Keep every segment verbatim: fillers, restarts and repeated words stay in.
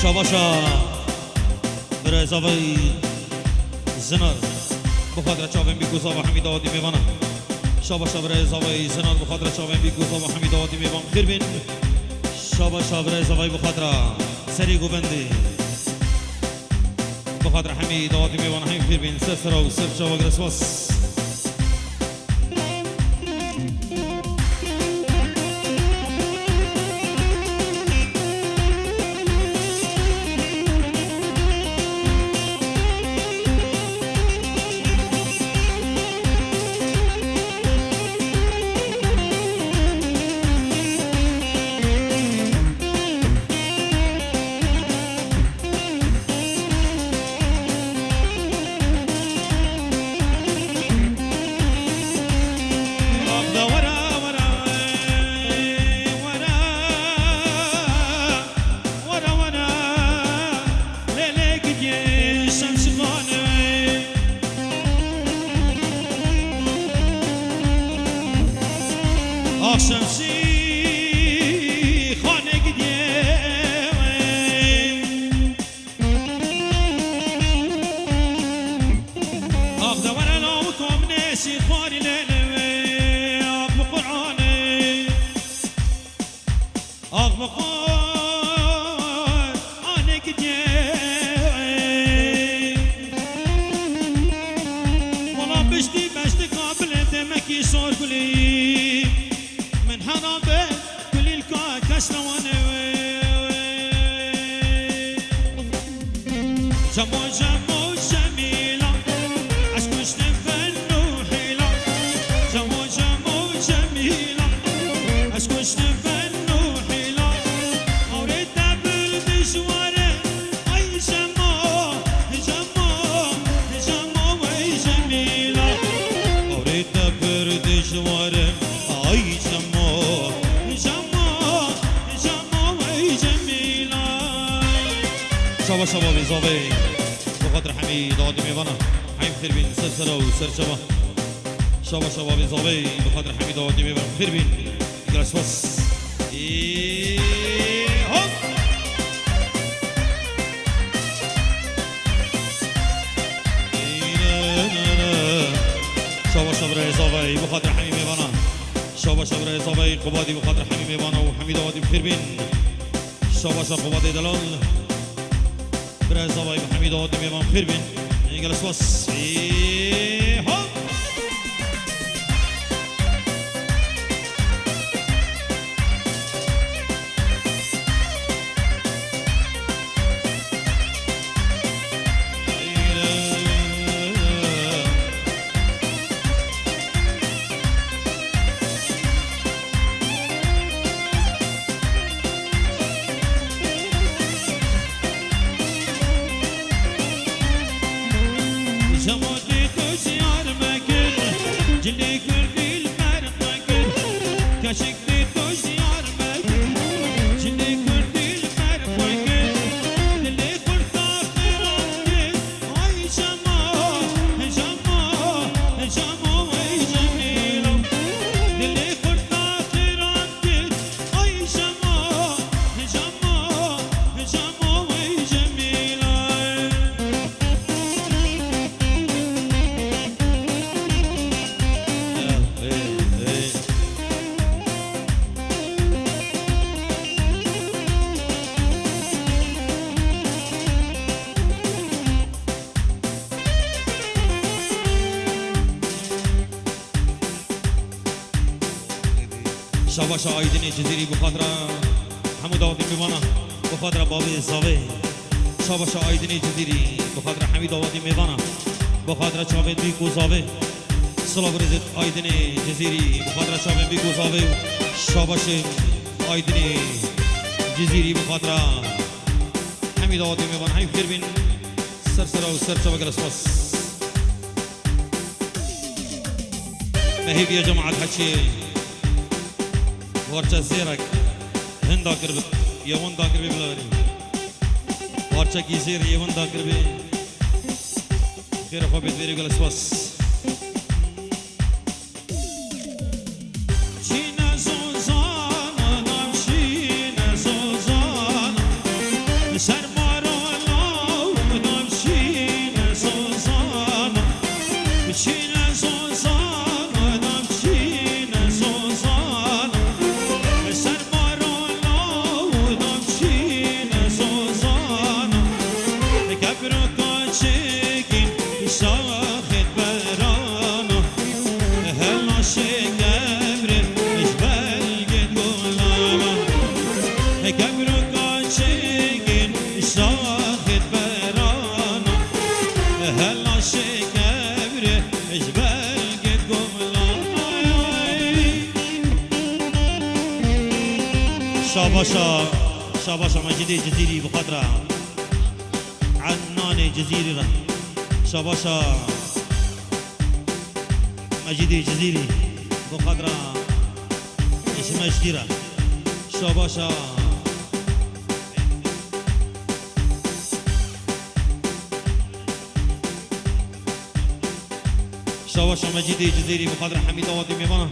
Şabaşa birayê zavayî Zinar, bi xatira çavên bîk û zava Hemîda Adî mêvana. Şabaşa birayê zavayî Zinar, bi xatira çavên bîk û zava Hemîda Adî mêvan xêr bîn. Şabaşa birayê zavayî bi xatira serê govendê. Bi xatira Hemîda Adî mêvan hemî xêr bîn. Ser sera û ser çava gire spas. Ax bi Qur'anê, ax bi Qur'anê gidiyê. Wala piştî beştika bilê demekî sor gulî. Min hera be kulîlka keşrewanê wê. Jemo, jemo, Jemîla, ez kuştim fen û hîla. Jemo, jemo, Jemîla, ez kuştim fen û hîla. Awrê te bir dijwar e, ay Jemo, Jemo, Jemo, ey Jemîla. Awrê te bir dijwar e, ay Jemo, Jemo, Jemo, ey Jemîla. Şaba şaba vê zavê. Bi xatir hemî dawatê mêvana. Heyf xêr bîn ser sera û ser çava. Şaba şaba vê zavê. Bi xatir hemî dawatê mêvana. Xêr bîn. Gelek spas. Ê, hop. Şaba şaba vê zavê. Bi xatir hemî mêvana. Şaba şaba vê zavê. Qubadî bi xatir hemî mêvana û hemî dawatê xêr bîn. Şaba şaba Qubadê delal. Birayê zavayî bi hemî dawatê mêvan xêr bîn. Ê, gelek spas. Ê, hop. Jemotê tu ji Diyarbekir, cilê Kurdî li ber xwe kir. Keşik tê tu ji Diyarbekir, cilê Kurdî li ber xwe kir. Dilê xurta xiran kir. Ay Jemo, Jemo, Jemo, ey Cemîlo. Dilê xurta xiran kir. Ay Jemo, Jemo, Jemo, ey Cemîlo. Şabaşa Aydinê Cizîrî bi xatira hemû dawatê mêvana, bi xatira bavê zavê. Şabaşa Aydinê Cizîrî bi xatira hemî dawatê mêvana, bi xatira çavên bîk û zavê. Silav rêzê Aydinê Cizîrî bi xatira çavên bîk û zavê û şabaşê Aydinê Cizîrî bi xatira hemî dawatê mêvan heyf xêr bîn. Ser sera û ser çava gelek spas. Me hêviya cemaet heçê parça zêrek hinda kiribe, yê winda kiribe bilarî. Parçekî zêr yê winda kiribe. Xêra xwe bêt verê gelek spas. Şîne zozan, anam şîne zozan. Şerm Şabaşa, şabaşa Mecîdê Cizîrî bi xatira Ednanê Cizîrî re. Şabaşa Mecîdê Cizîrî bi xatira ji Mecîdî re. Şabaşa. Şabaşa Mecîdê Cizîrî bi xatira Hemîd Awatê mêvana.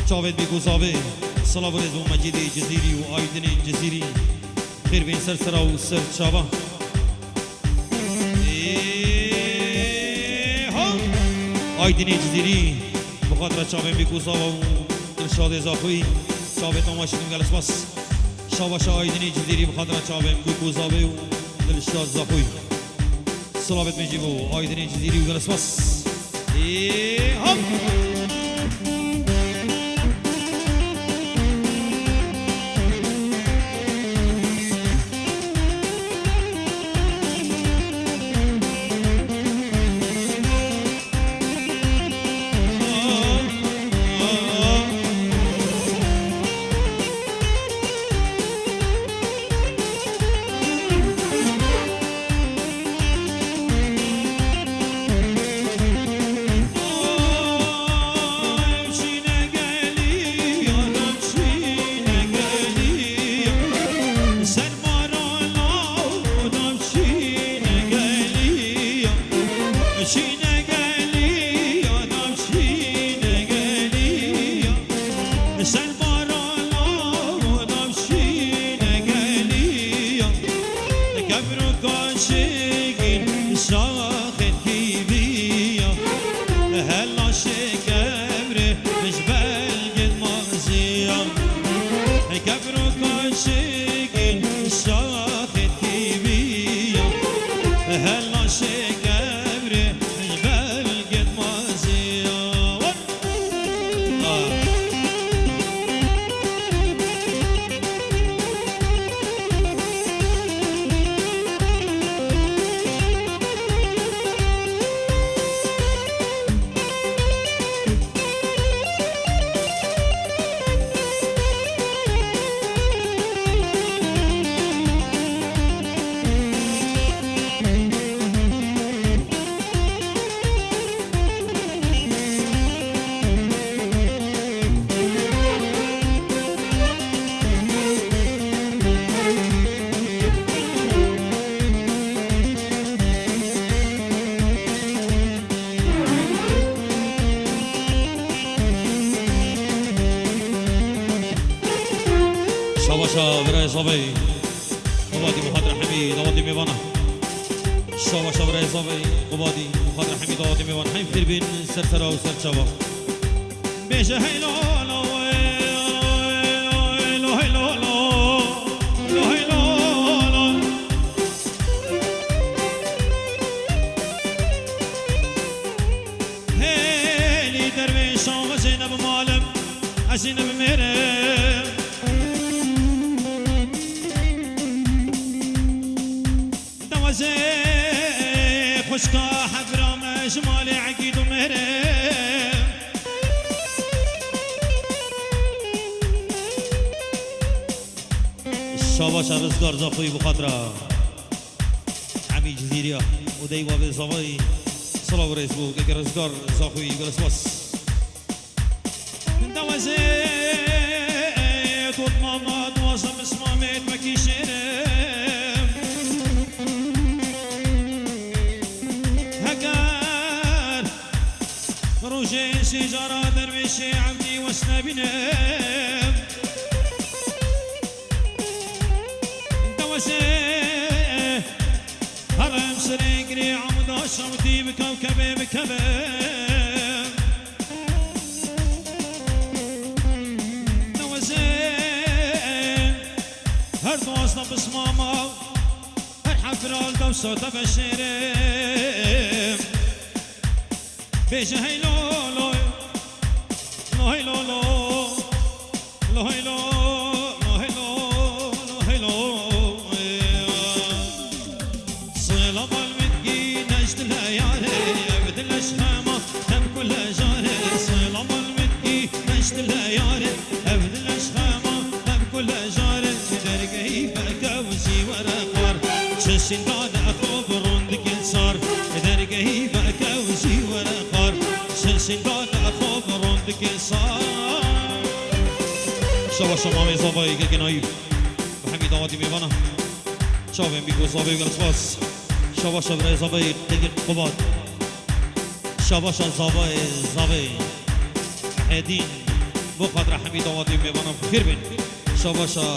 Çavên bî ku zavê. Silav û rêz bo Mecîdê Cizîrî û Aydinê Cizîrî. Xêr bên ser sera û ser çava. Ê, ha. Aydinê Cizîrî bi xatira çavên bî ku zava û Dilşadê Zaxoyî. Çavê tamaşe dikim, gelek spas. Şabaşa Aydinê Cizîrî bi xatira çavên bî ku zavê û Dilşad Zaxoyî. Silavêt min jî bo Aydinê Cizîrî û gelek spas. Ê, hop! Ser barana dam şîne geliya, kevro kaşigin şaxet kîviya, hela şe kevre ji belgên maziya. Kevro kaşigin şaxet kîviya, hela şe kevre ji belgên maziya. Şabaşa birayê Zavayî. Qubadî bi xatira hemî dawetê mêvana. Şabaşa birayê Zavayî. Qubadî bi xatira hemî dawetê mêvan. Hemî fêr bên ser sera û ser çava. Bêje hey lo lo, hey lo, hey lo lo, hey lo lo. Hêlî dervêşan, ez ê nebim alim, ez ê nebim mêrim. Dewezê xwişka hevra me ji malê Egîd û mêrim. Şabaşa Rizgar Zaxoyî bi xatira Hemî Cizîriya û dey Wavê Zavayî. Silav û rêz bo keke Rizgar Zaxoyî, gelek spas. Dewezê dot mama duwazdeh pismamê wekî şêrim. Heger rojê sê cara dervêşê evdî wes nebînim. Dewezê herem serê girê amda şewtî bi kewkebê bikevim. Dewezê her duwazdeh pismama, her hefral dewsa te veşêrim. Bêje hey lo lo, lo hey lo lo, lo hey lo, lo hey lo, lo hey lo. Sila bal min kî neşt le yare, ev dileş xema, ev kule jare. Sila bal min kî neşt le yare, ev dileş xema, ev kule Şabaşa mamê zavayê Gegê Nayîf. Bi hemî dawatî mêvana. Çavên bîk û zavê gelek spas. Şabaşa birayê zavayê Gegê Qubat. Şabaşa zavayê zavê Mihedîn. Bo xatira hemî dawatî mêvana xêr bin. Şabaşa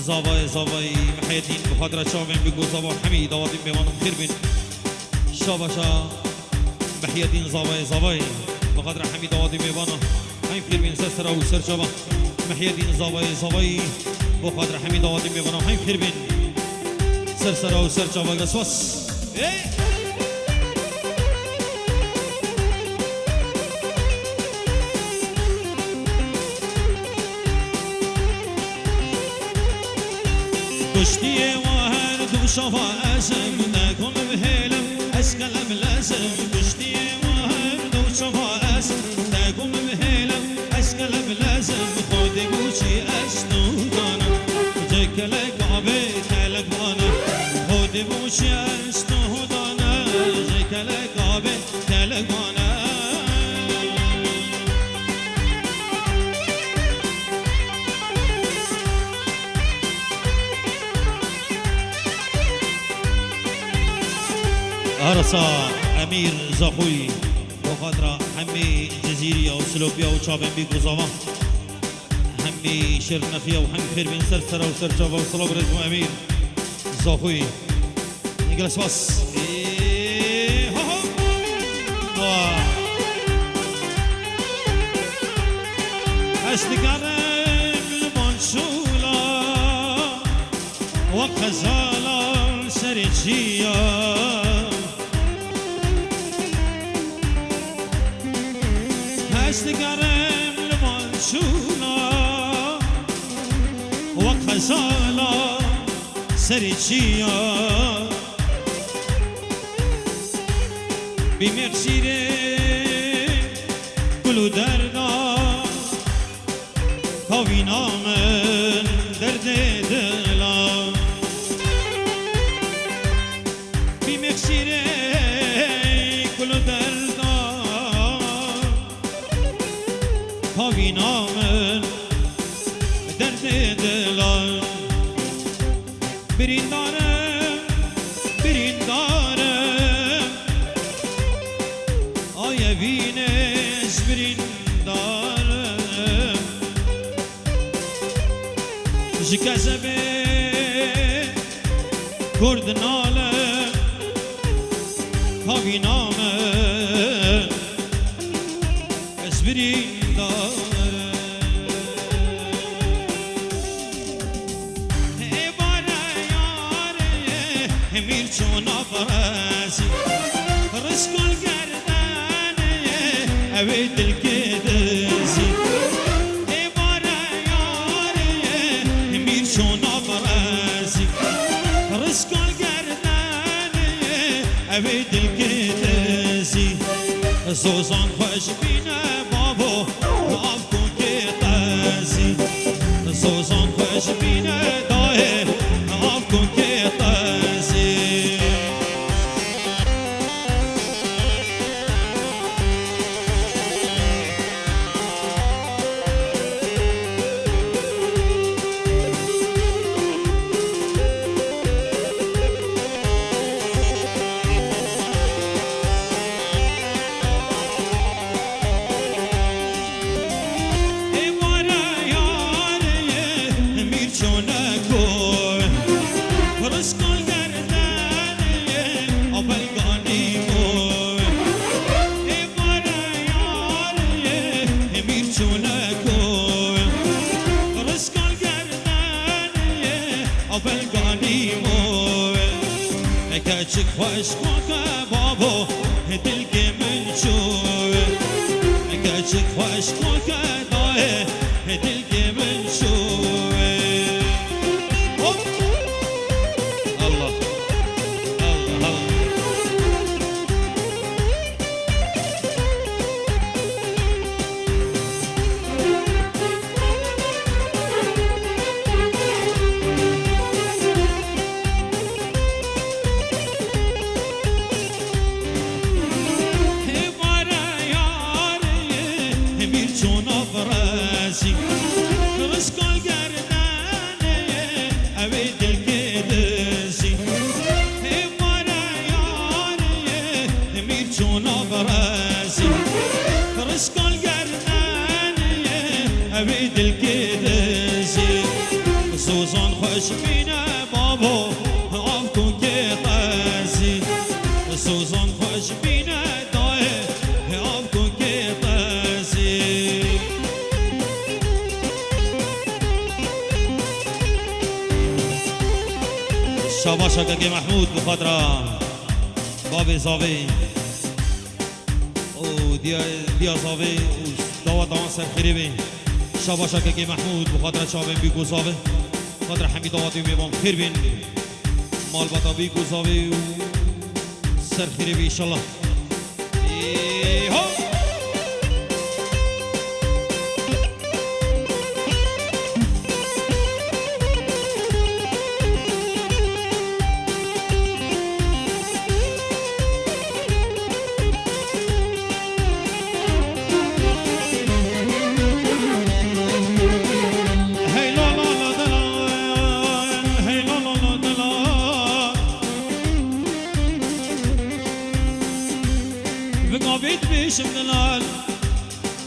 zavayê zavayê Mihedîn. Bo xatira çavên bîk û zava hemî dawatî mêvana xêr bin. Şabaşa Mihyedîn zavayê zavayê. Bi xatira hemî dawatî mêvana. Hemî xêr bin ser sera û ser çava. Mihyedîn zavayê zavayê. Bi xatira hemî dawatî mêvana. Hemî xêr bin ser sera û ser çava. Geswas. Hey! Kuştiyê wa her du şava ez im, ne ku min bihêlim, ez kelem lez im. Kuştiyê wa her du şava ez, ne ku min bihêlim, ez kelem lez im. Xwedê bûçî ez tu dana, cê kelek abê kelek bana. Xwedê bûçî ez tu dana, cê kelek abê kelek bana. Arasa Emîr Zaxoyî, bo xatira hemî Cizîriya û Silopiya û çavên bîk û zava, hemî Şêrnexiya û hemî xêr bin ser sera û ser çava û silav rêz bo Emîr Zaxoyî. Gelek spas. Ê, ho, ho. Wa. Ez digerim li van şûla, wek xezala serê çiya. Ez digerim li van şûla, wek xezala serê çiya. Bî mêrçîrê gul û derda, kavîna min derdê dila. Bî mêrçîrê gul û derda, kavîna min derdê dila. Birîndar im, birîndar im. Aye vînê ez birîndar im. Ji kezebê Kurd nalim, kavîna min. Ez birîndar im. Ê bare yarê, mîr çona berezî. Rizqal gerdenê, ew ê dilkê dizî. Ê bare yarê, mîr çona berezî. Rizqal gerdenê, ew ê dilkê dizî. Zozan xwe ji bîne bavo, av kunkê qezî. Zozan xwe ji bîne dayê, av kunkê qezî. Ê ware yarê mîr çoneko, rizqal gerdenê apelganî mo. Ê ware yarê mîr çoneko, rizqal gerdenê apelganî mo. Keçik xweş koke babo, dilkê min çû. Keçik xweş koke dayê, dilkê min çû. Hop! Allah. Allah, Allah. Ê ware yarê, Skal germenê, ew ê dilkê dizî. Sozan xweş bîne babo, av kokê qezî. Sozan xweş bîne dayê, av kokê qezî. Şabaşa Kekê Mehmûd bi xatira bavê zavê. û diya, diya zavê û dawa dawan ser xêrê bê. Şabaşa Kekê Mehmûd, bi xatira çavên bîk û zavê. Bi xatira hemî dawatê û mêvan xêr bên. Malbata bîk û zavê û ser xêrê bê înşallah. Ê, ho! Hey la la la delal, hey la la la delal. Bi gavê dibêjim delal,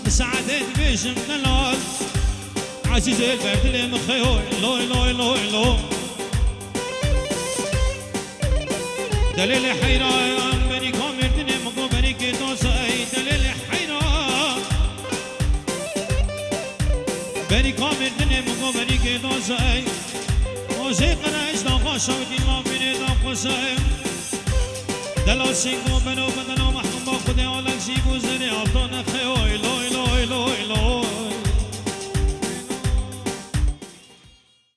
bi saetê dibêjim delal. Ezîzê li ber dilê min xeyoy, loy, loy, loy, loy. Delêlê heyran, berîka merdinê min go berîkê dozey, delêlê heyran. Berîka merdinê min go berîkê dozey. Ozê qereş da xweşa û dîn ma bînê da xwezey. Delal sîngo beno bedeno mehkûm ba Xwedê alek jî bû zerê alto nexeyoy, loy,